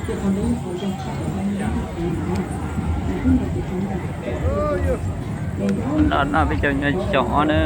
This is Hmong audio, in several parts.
No noj peb caug nyob xyoo ob na.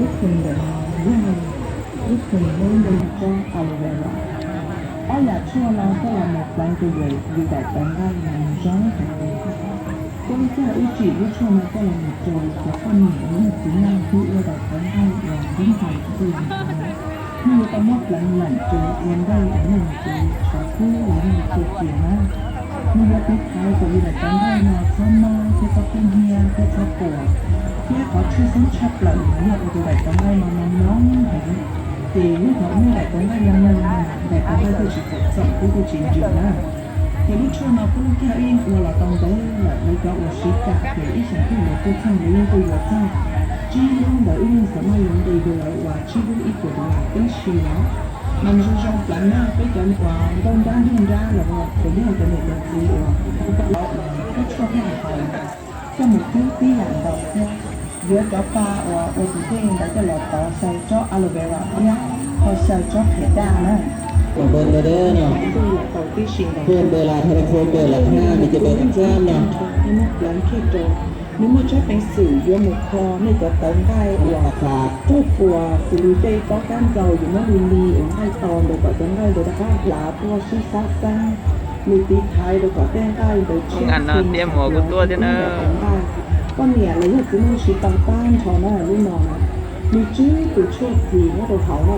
Ib tug ntawm no yog ib tug nyob ntawm tsob aloe vera. Ob yam tshuaj no coj los mus pleev rau yus daim tawv nqaij mas nws zoo heev li. Koj lub caij wb tsim lub tshuaj no coj los mus rau cov poj niam los yog txiv neej hu ua daim tawv nqaij uas nrib nqaij txuj ntawd. Nej yuav tau muab pleev leem rau ua ntej uas nej mus txiav tshav kub los yog mus txiav cia na. Nws yuav tiv thaiv kom yus daim tawv nqaij no txhob mob thiab txhob kub hnyiab thiab txhob puas, thiab qhov tshwj xeeb tshaj plaws mas yog ua tus daim tawv nqaij no no nyob heev. Ces yog thaum nej daim tawv nqaij no no, daim tawv nqaij thiaj tsis txom txom kub thiaj tsis ntsws na. Ces lub tshuaj no kuj kiag ib ua los tau ntev lawm, lawv cov uas siv kam ces ib xyoos twb yuav tuaj txog, lawv yeej tuaj yuav txog. Tsib lub ntawd wb yeej xav maj yuav nqis dua lawv uas tsib lub ib puas dollar tib si los. Mas nws zoo zoo pleev na, peb cov uas nkauj nrab nraug nrab los yog cov niam cov txiv uas koj tshuaj thiab hais tias coj mus cub tib yam nkaus thiab. Yuav cov pa uas ua tus dej ntawd coj los tov xyaw tsob aloe vera thiab ho xyaw tsob qhiav daj na. Nws muaj pleev kiag rau, nws muaj tsob peev xwm yuav mus kho nej cov tawv nqaij uas raug puas xws li tej pob kab ntsaum, yuav muab li li uas nqaij to ntawd kom cov nqaij ntawd rov qab hlav tuaj sib sab xeeb. Nws tiv thaiv rau kom tej nqaij ntawd tshiab txhij ntawm tawv nqaij. Poj niam los yog txiv neej siv tau tag nrho na lub no na. Nws tswb tus tshuaj txim nyob rau hauv na.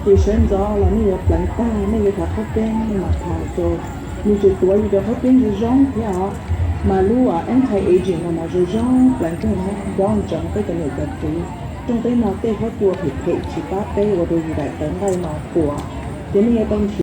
Ces sawv ntxov los nej yuav pleev tag, nej yuav thav qhaub peeb, nej mam thav rau. Nws tseem tuav yus cov qhaub peeb zoo zoo thiab os. Mas lub anti aging no mas zoo zoo pleev kawg na, nco ntsoov peb cov niam cov txiv rooj teb no tej huab cua phem phem tsis pab peb ua rau yus daim tawv nqaij no puas. Ces nej yuav tau